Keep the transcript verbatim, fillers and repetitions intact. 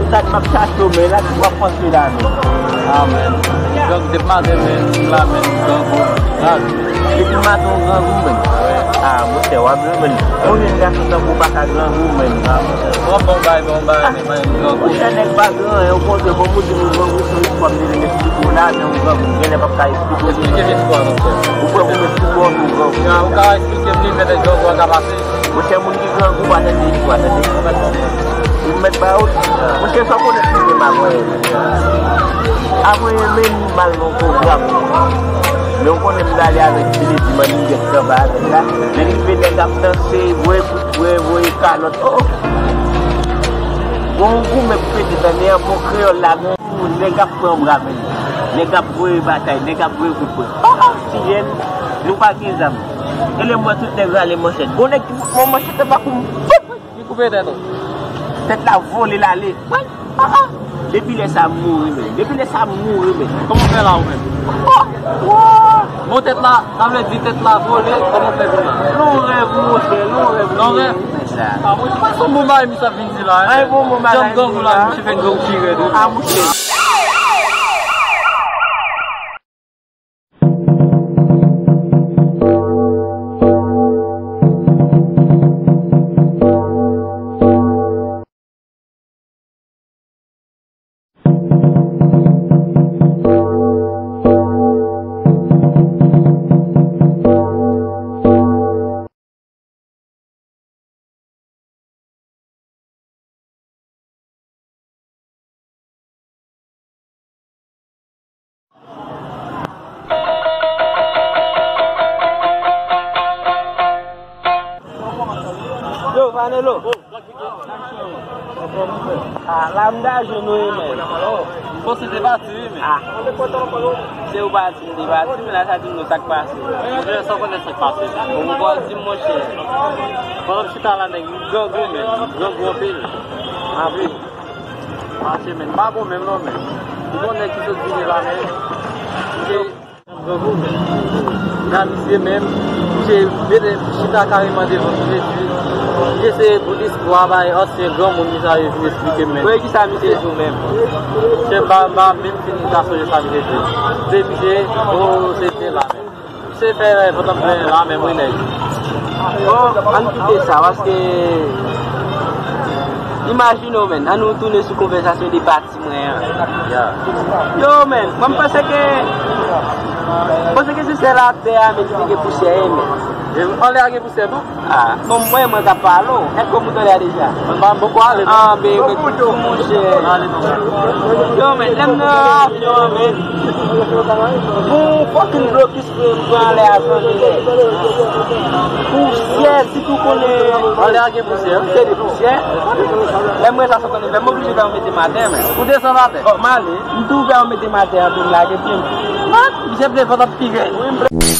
Sa k ap chache w, men la, w ap panse la, men. Ah, men. Gang, depi maten, men, m la, men, grangou, grangou. Depi maten, w grangou, men. Ah, monchè, w ap jwenn, men. Yon jèn gason tankou w pa ka grangou, men. Ah, monchè. Bon, bon, bay, bon, bay, men, men, grangou. Monchè, nèg pa gran, yon kontrè, bon, moun di moun grangou, se yon istwa m te vin eksplike w la, men yon grangou, genlè p ap ka eksplike w. Eksplike m istwa, monchè. Ou kwè pou mwen sipòte w grangou. Ou ka eksplike m li, men grangou an ka pase. Monchè, moun ki grangou pa tande istwa, tande. Ou mèt ba ou. Monchè, sa w konnen ki rive m avè w. Avè w, men m al nan pwogram. Men w konnen m t ale avèk Billy, di manningèt kanba avèk la. Lè l rive, nèg ap danse, voye kout pwen, voye kalòt. Oh! Gon goumen pou pete, tande, an bon kreyòl la, gon Nèg ap pran bra, men. Nèg ap voye batay, nèg ap voye kout pwen. Ah, ah, ti jèn, nou pa gen zam. E lè m wè tout nèg rale manchèt. Gon nèg ki fout yon manchèt anba kou m. Li koupe tèt ou. Tèt la vole l ale. Wè, ah, ah. Depi lè sa m mouri, men. Depi lè sa m mouri, men. Kòman w fè la, ou menm? Oh, oh. Bon, tèt la, sa vle di tèt la vole, kòman w fè pou la? Lon rèv, monchè, lon rèv. Lon rèv? Sa. Ah, mwen, se pa son bon bagay misye ap vin di la, hein. Ay, bon, bon bagay. Janm grangou la, misye fè grangou pi rèd, wi. Ah, mouche. Yo, Vanelo. Ah, la m ta jwenn ou, men. Bon, se te pati, wi, men. Ah. Se ou pati, m te pati, men la sa di m nou sa k pase. Monchè, sa w konnen sa k pase. Bon, ou pa di m, monchè. Pandan m chita la, nèg, m grangou, men. M grangou anpil. Anpil. Mache, men. M pa bon menm, non, men. Ou konnen ki sot vini la, men. Grangou, men. Nan misye menm, misye mete chita kareman devan misye di, misye se bout istwa bay ansyen granmoun misye vin eksplike m, men. Wè, kisa misye di w menm? Misye m pa, m pa menm fin ta sonje sa misye di. Se misye, o, se te la menm. Misye fè vant an plen la menm, wi, nèg. Bon, ann kite sa, paske imajine w, men, ann nou tounen sou konvèsasyon de pati mwen an. Yo, men, mwen m panse ke, m panse ke se sèl atè a, men, ki te gen pousyè, men. E anlè a gen pousyè tou? Ah, bon, mwen, mwen k ap pale w. Èske w moute anlè a deja? Mwen pa, m poko ale, non. Ah, ben, men, monchè. Ale, non. Yo, men, lè m nan avyon an, men, bon, fòk yon blokis pou m pran anlè a, san anlè. Pousyè, si tou konnen. Anlè a gen pousyè. Se de pousyè. Lè m wè sa, sa konnen fè m oblije fè yon mete m atè, men. Ou desann atè? Bon, m ale. M tou fè yon mete m atè, anpi m lage pye m. What? Misye vle vant ap pi rèd. Wi, m vle.